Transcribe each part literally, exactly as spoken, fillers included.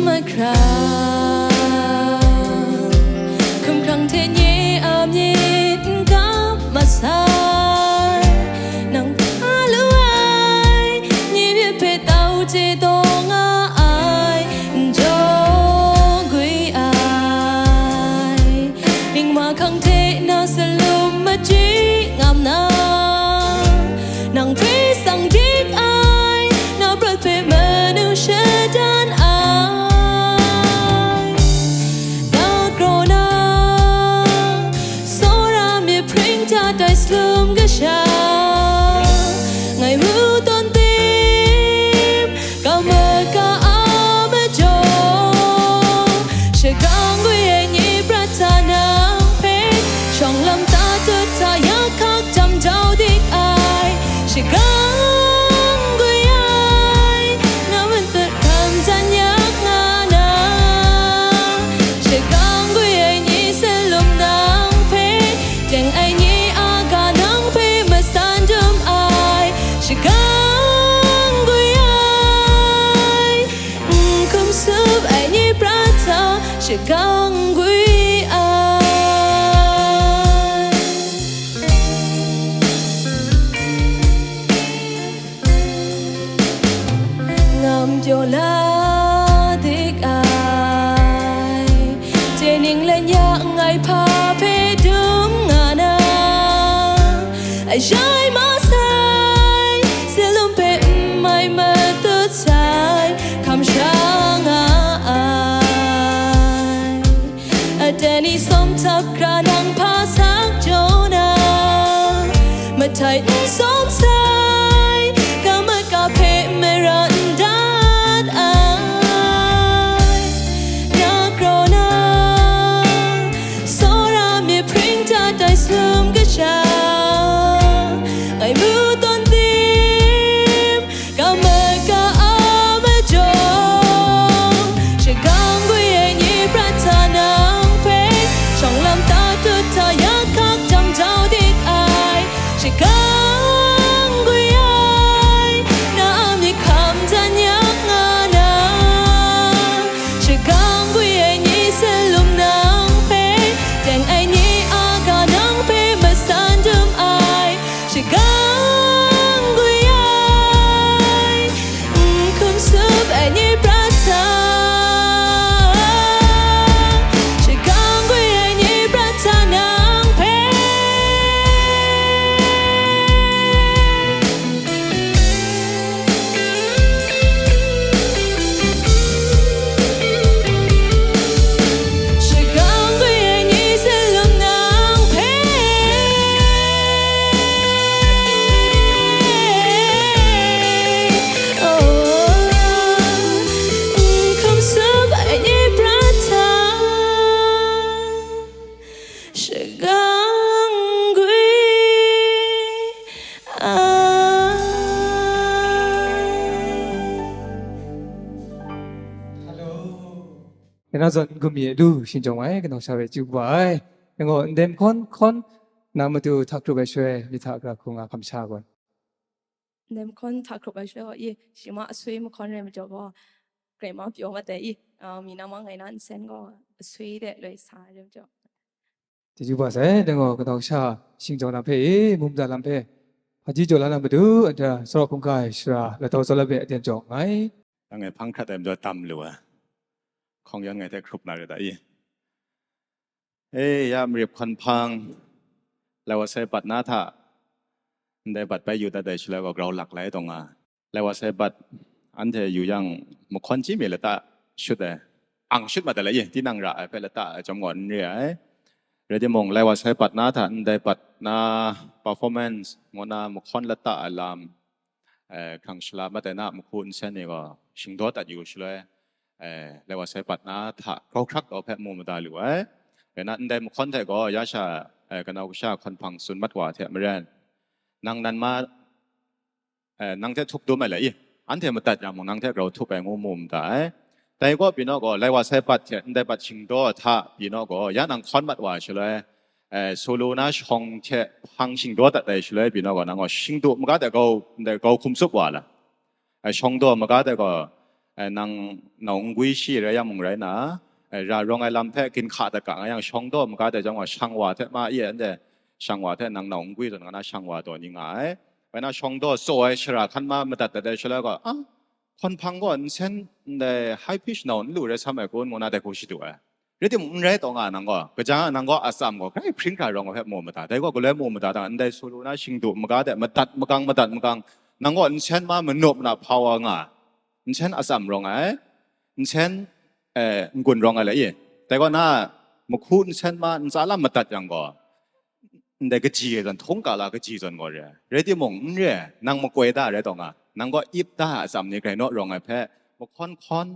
Mahkra, hkumhkrang hte nye a myit n kam masai, nang hpa lu ai, nye myit hpe tau chye taw nga ai, n jaw gwi ai, ning mahkang hte na salum machyi ngam na, nang hpe sang dik ai, na prat hpe manu shadan ai. Na grau na, tsawra myit hpring hta tai salum kasha, ngai mu tawn tim, kamaka a majaw, shagang gwi ai nye prat hta nang hpe, shawng lam ta tut hta yak hkak jam jau dik ai, shagang gwi ai, na matut hkam jan yak nga na, shagang gwi ai nye salum nang hpe, teng ai nye a ga nang hpe masan dum ai, shagang gwi ai, n hkum sup ai nye prat hta shagang gwi ai. Ngam pyaw la dik ai, chye ning lan ya nngai hpa hpe dum nga na, ashai masai, salum hpe n mai matut sai, hkam sha nga ai. Aten ni sawm htap hkra nang hpa sak jaw na, mahtai n sawm sai, kamaka hpe mara n dat ai. Na grau na, tsawra myit hpring hta tai salum kasha, ngai mu tawn tim, kamaka a majaw, shagang gwi ai nye prat hta nang hpe, shawng lam ta tut hta yak hkak jam jau dik ai, shagang gwi ai, na a myit hkam jan yak nga na, shagang gwi ai nye salum nang hpe, teng ai nye a ga nang hpe masan dum ai, shagang gwi ai, n hkum sup ai nye prat hta, shagang gwi ai nye prat hta nang hpe. Shagang gwi ai nye salum nang hpe. Oh, n hkum sup ai nye prat hta, shagang gwi ai. Hello. Kanaw zawn n-gun mi a lu shing jawng ai, kanaw sha hpe chyu kaba ai. Dai gaw, ndai mahkawn hkawn na matu hta hkrup ai shaloi, myit hta gara hku nga hkam sha ai gaw, ndai mahkawn hta hkrup ai shaloi gaw, i, shi ma asui mahkawn rai majaw gaw, grai ma pyaw mat ai, i, a, mi na ma ngai na nsen gaw, asui de loi sa ai majaw. Chyeju ba sai, dai gaw, kanaw sha shing jawng lam hpe, i, mum da lam hpe, hpaji jaw la na matu, a, tsawra hkungga ai sara, latau tsawra hpe aten jaw nngai. Dang e hpang hkrat ai majaw tam lu ai. Hkawng yan ngai hte hkrup na re ta i? E, ya, Marip hkawn hpang, lai wa sai bat na hta, ndai bat bai yu dat ai shaloi gaw grau laklai taw nga. Lai wa sai bat anhte yu yang, mahkawn chyi mi lata shut ai, ang shut mat ai la i, tinang ra ai hpe lata ai chyawm gaw n re ai. Rai timung, lai wa sai bat na hta ndai bat na performance ngu na mahkawn lata ai lam, eh, hkrang shala mat ai na mahku nsen ni gaw shingdaw dat yu shaloi, eh, lai wa sai bat na hta grau hkrak taw hpe mu mada lu ai. Rai na, ndai mahkawn hte gaw ya sha, eh, kanau kasha hkawn hpang tsun mat wa hte maren, nang nan ma, eh, nang hte htup dum ai la i, anhte madat yang mung nang hte grau htup ai ngu mu mada ai. Dai gaw pyi naw gaw, lai wa sai bat hte ndai bat shingdaw hta pyi naw gaw, ya nang hkawn mat wa ai shaloi, eh, solo na shawng hte hpang shingdaw dat ai shaloi pyi naw gaw, nang gaw shingdu maga de grau, ndai grau hkum tsup wa la? Ai, shawng daw maga de gaw, eh, nang nau n gwi shi rai yang mung rai na, eh, ra rawng ai lam hpe ginhka dat ga nga yang, shawng daw maga de jang wa, shang wa hte ma i, anhte shang wa hte nang nau n gwi zawn nga na, shang wa taw ni nga ai. Rai na, shawng daw tsaw ai shara hkan ma madat dat ai shaloi gaw, a, hkawn hpang gaw nsen ndai high pitch nau n lu rai sam ai kun, ngu na dai hku shadu ai. Rai timung, n rai taw nga, nang gaw, kaja nang gaw atsam gaw grai hpring hkra rawng ai hpe mu mada. Dai gaw galoi mu mada, dang ndai sulu na shingdu maga de madat magang, madat magang, nang gaw nsen ma manup na hpa wa nga, nsen atsam rawng ai, nsen, eh, n-gun rawng ai le i. Dai gaw na, mahku nsen ma ntsa lam madat yang gaw, ndai kaji ai zawn, htung kala kaji zawn gaw re ai. Rai timung, n re ai, nang makoi da rai taw nga, nang gaw ip da ai atsam ni grai naw rawng ai hpe, mahkawn hkawn,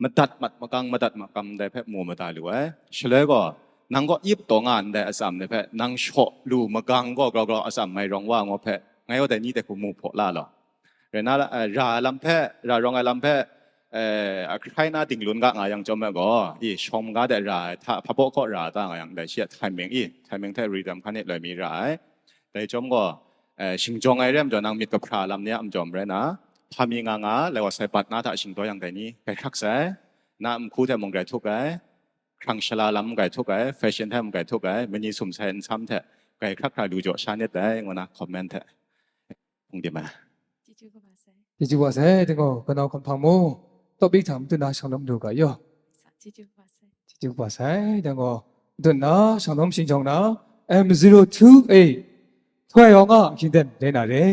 madat mat makang, madat makam ndai hpe mu mada lu ai. Shaloi gaw, nang gaw ip taw nga ndai atsam ni hpe, nang shaw lu magang gaw grau grau atsam mai rawng wa ngu hpe, ngai gaw dai ni dai hku mu hpaw la law. Rai na, eh, ra ai lam hpe, ra rawng ai lam hpe, eh, ahkrai na dinglun ga nga yang chyawm ai gaw, i, shawng maga de ra ai hta, hpa baw kaw ra ta nga yang, dai shi a timing, i, timing hte rhythm hkan e loi mi ra ai. Dai chyawm gaw, eh, shingjawng ai re ai majaw, nang myit kahpra lam ni a majawm rai na, hpa mi nga nga, lai wa sai bat na hta shingdaw yang dai ni, grai hkrak sai, na nhku hte mung grai htuk ai, hkrang shala lam grai htuk ai, fashion hte mung grai htuk ai, mani sum sai nsam hte grai hkrak hkra lu jaw sha nit dai, ngu na comment hte hpung dim ai. Chyeju kaba sai. Chyeju kaba sai, ding gaw, kanau hkawn hpang mu, topic hta matut na shang lawm lu ga yaw. Sa, chyeju kaba sai. Chyeju kaba sai, ding gaw, matut na shang lawm shingjawng na, M zero two eight, Htoi Awng a hkying ten rai na re.